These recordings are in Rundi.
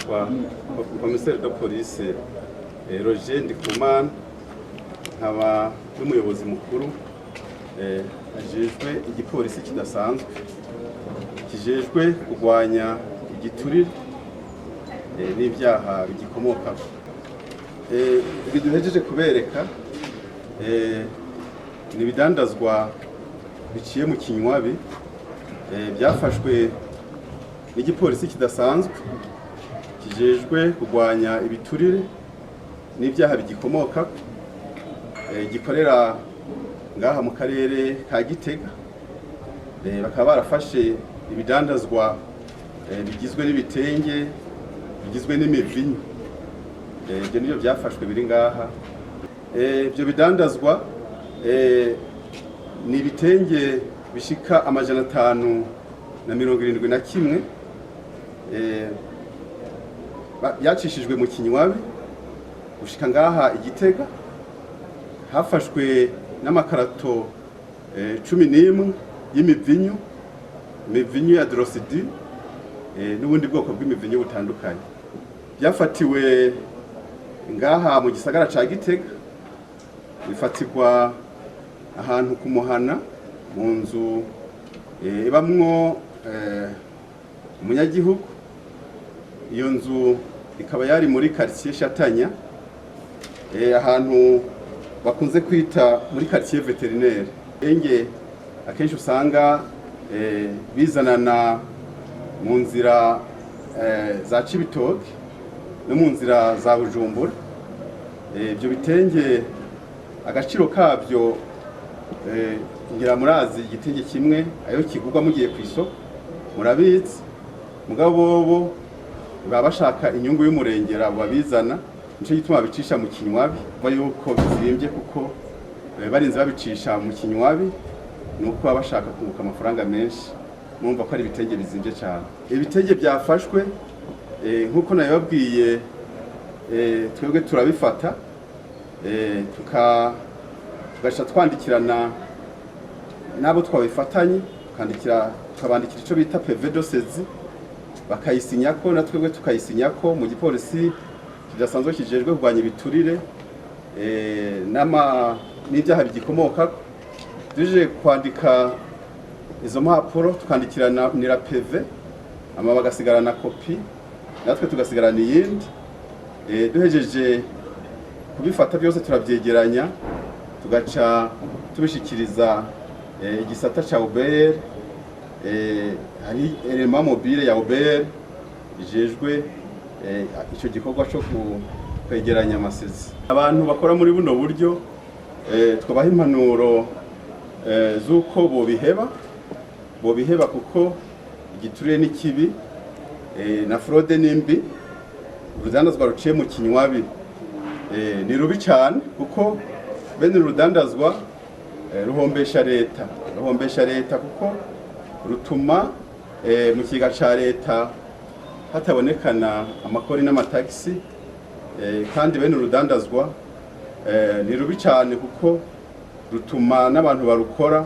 Nitwa commissaire de police Roger Ndikumana, nkaba n'umuyobozi mukuru ajejwe igipolisi kidasanzwe kijejwe kurwanya igiturire n'ibyaha bigikomokako. Ibi duhejeje kubereka ni ibidandazwa biciye mu kinywabi byafashwe n'igipolisi kidasanzwe kijejwe kurwanya ibiturire n'ibyaha bigikomoka, gikorera ngaha mu karere ka Gitega. Bakaba barafashe ibidandazwa bigizwe n'ibitenge, bigizwe n'imivinyu. Ibyo nibyo byafashwe biri ngaha. Ibyo bidandazwa ni ibitenge bishika 571 byacishijwe mu kinywabi gushika ngaha Igitega. Hafashwe n'amakarato 11 y'imivinyu, imivinyu ya Dorosidi n'ubundi bwoko bw'imivinyu butandukanye. Byafatiwe ngaha mu gisagara ca Gitega, bifatirwa ahantu ku muhana mu nzu ibamwo umunyagihugu. Iyo nzu ikaba yari muri quartier Shatanya, ahantu bakunze kwita muri quartier vétérinaire. Enge akenshi usanga bizanana mu nzira za Cibitoke no mu nzira za Bujumbura. Ibyo bitenge agaciro kabyo, ngira murazi igitenge kimwe ayo kigurwa mugiye ku isoko, murabizi. Mugabo bobo baba bashaka inyungu y'umurengera babizana, nico gituma babicisha mu kinywabi. Ba yuko bizimbye kuko barinze babicisha mu kinywabi nuko baba bashaka kunguka amafaranga menshi. Murumva ko ari ibitenge bizimbye cyane. Ibitenge byafashwe, nkuko nabibabwiye, twebwe turabifata, tugaca twandikirana n'abo twabifatanye, tukandikira, tukabandikira icyo bita PV de saisie, bakayisinyako, na twebwe tukayisinyako mu gipolisi kidasanzwe kijejwe kurwanya ibiturire n'ama n'ibyaha bigikomokako. Duje kwandika izo mpapuro, tukandikirana nira PV, ama bagasigarana kopi, natwe tugasigarana iyindi. Duhejeje kubifata byose, turabyegeranya, tugaca tubishikiriza igisata ca OBR. Hari élément mobile ya OBR ijejwe ico gikorwa co kwegeranya amasezi. Abantu bakora muri buno buryo, twabaha impanuro z'uko bobiheba, kuko igiturire ni kibi, na fraude ni mbi. Urudandazwa ruciye mu kinywabi ni rubi cyane, kuko bene urudandazwa ruhombesha leta, kuko rutuma mu kigega ca leta hatabonekana amakori n'amatagisi. Kandi bene urudandazwa ni rubi cyane, kuko rutuma n'abantu barukora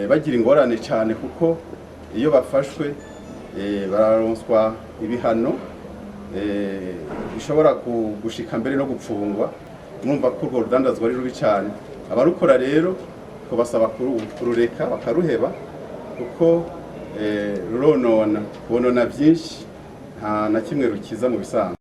bagira ingorane cyane, kuko iyo bafashwe bararonswa ibihano bishobora gushika mbere no gupfungwa. Mwumva ko urwo rudandazwa ari rubi cyane. Abarukora rero twabasaba kurureka, bakaruheba, kuko ruronona, bonona byinshi, nta na kimwe rukiza mu bisanzwe.